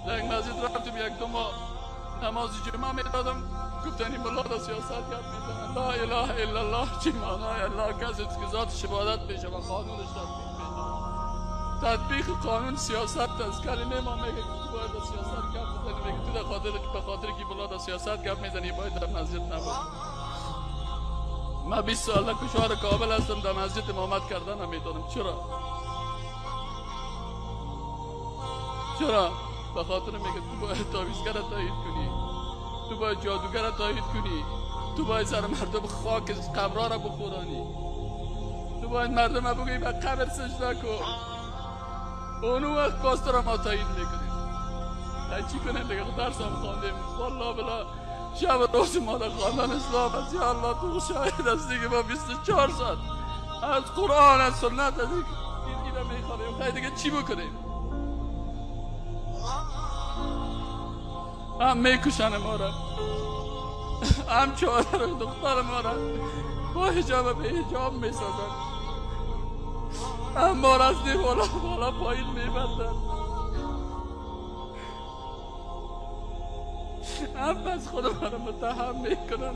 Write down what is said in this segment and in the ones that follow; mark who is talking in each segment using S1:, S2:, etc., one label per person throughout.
S1: در یک مسجد رفتم یک دو ماه نماز جمعه میدادم، گفتن این ملا در سیاست گپ میزنه. لا اله الا الله چی معنای الله؟ کسی که ذاتش عبادت میشه و قانونش تطبیق میشه. تطبیق قانون سیاست است. کلمه ما میگه که تو باید در سیاست گپ بزنی، میگه تو در خاطر به خاطر که ملا در سیاست گپ میزنی باید در مسجد نباشی. من 20 ساله کشور کابل هستم، در مسجد امامت کردن نمیتونم. چرا؟ چرا؟ به خاطر میگه تو باید تعویذگر تایید کنی، تو باید جادوگر تایید کنی، تو باید سر مردم خاک قبرا را بخورانی، تو باید مردم بگویی به قبر سجده کن. اونو وقت باز تو را ما تایید میکنیم. چی کنیم دیگه؟ درس هم خواندیم والله بلا شب روز ما در خواندن اسلام است. یا الله تو شاهد است دیگه، ما 24 ساعت از قرآن از سنت از این را میخوانیم. خیلی دیگه چی بکنیم؟ هم میکشن ما را، هم چادر دختر ما را با حجاب به حجاب میسازن، هم ما را از بالا بالا پایین میبندن، هم پس خود ما را متهم میکنن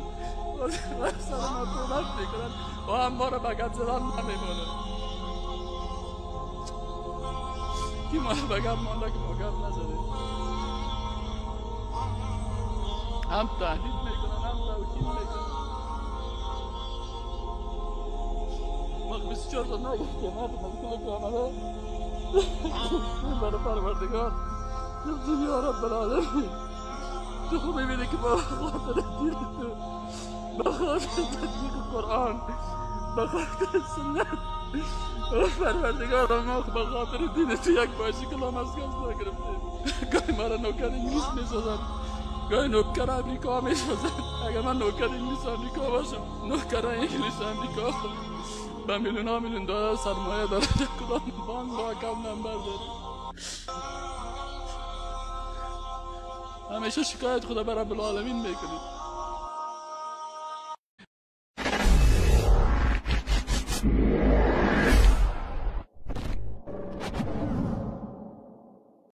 S1: و سر ما تهمت میکنن و هم ما را به گپ زدن نمیمانن. کی ما را به گپ مانده که ما گپ نزدیم؟ هم تهدید میکنن هم توهین میکنن. ما 24 سال نگفتیم، ما کل آمده برای پروردگار گفتیم یا رب العالمین تو خوب میبینی که با خاطر دین تو، به خاطر تطبیق قرآن، به خاطر سنت پروردگار ما به خاطر دین تو یک باشی کلام از کس نگرفتیم. گاهی ما را نوکر انگلیس میسازن، گاهی نوکر امریکا میسازن. اگر من نوکر انگلیس امریکا باشم، نوکر انگلیس امریکا به میلیون ها میلیون دلار سرمایه داره، در کدام بانک با account number داره. همیشه شکایت خدا بر رب العالمین میکنید.